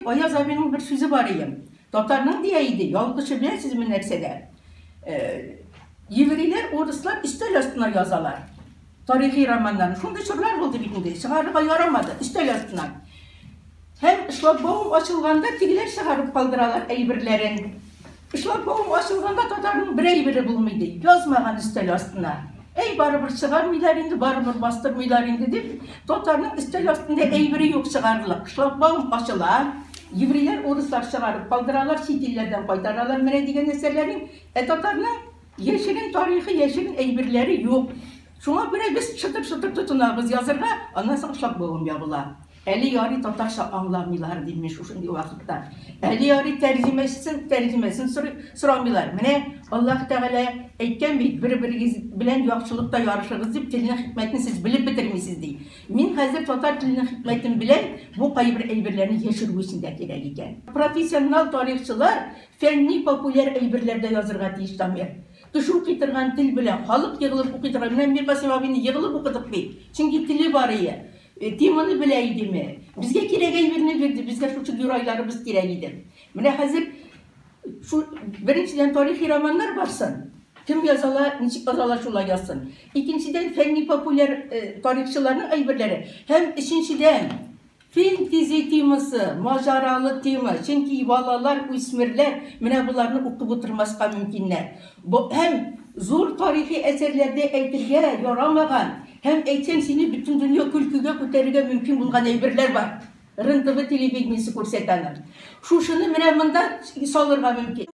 Аяз абыйның бер сүзе бар иде. Татарның дия иде, ялгышы беләсезме нәрсәдә? Еврейләр, урыслар өстәл астына язалар. Тарихи романнарны. Шундый чорлар булды бит инде. Чыгарырга ярамады, өстәл астына. Һәм шлагбаум ачылганда тегеләр чыгарып калдыралар әйберләрен. Шлагбаум ачылганда татарның бер әйбере булмый ди. Язмаган өстәл астына. Әй, барыбер чыгармыйлар инде, барыбер бастырмыйлар инде дип, татарның өстәл астында әйбере юк чыгарырлык. Шлагбаум ачыла, еврейләр, урыслар чыгарып калдыралар, чит илләрдән кайтаралар менә дигән әсәрләрен. Ә татарның яшерен тарихы, яшерен әйберләре юк. Шуңа күрә без шытыр-шытыр тотынабыз язырга, аннан соң шлагбаум ябыла. Әле ярый татарча аңламыйлар, дим мин шушындый вакытта. Әле ярый тәрҗемәчесен, тәрҗемәсен сорамыйлар. Менә Аллаһ Тәгалә әйткән бит, бер-берегез белән яхшылыкта ярышыгыз дип, телнең хикмәтен сез белеп бетермисез, ди. Мин хәзер татар теленең хикмәтен беләм, бу кайбер әйберләрне яшерү өчен дә кирәк икән. Профессионал тарихчылар фәнни-популяр әйберләр дә язырга тиеш, Дамир. Кеше укый торган тел белән, халык егылып укый торган. Менә Миркасыйм абыйны егылып укыдык бит. Чөнки теле бар ие. Теманы белә идеме? Безгә кирәк әйберне бирде, безгә шушы геройларыбыз кирәк иде. Менә хәзер шу беренчедән тарихи романнар барсын. Кем язала, ничек язала, шулай язсын. Икенчедән, фәнни-популяр тарихчыларның әйберләре. Һәм өченчедән, Фэнтези темасы, маҗаралы тема, чөнки балалар, үсмерләр менә боларны укып утырмаска мөмкиннәр. Бу һәм зур тарихи әсәрләрдә әйтергә ярамаган һәм әйтсәң сине бөтен дөнья көлкегә күтәрергә мөмкин булган әйберләр бар. РЕН-ТВ телевидениесе күрсәтә аны. Шушыны менә монда салырга мөмкин.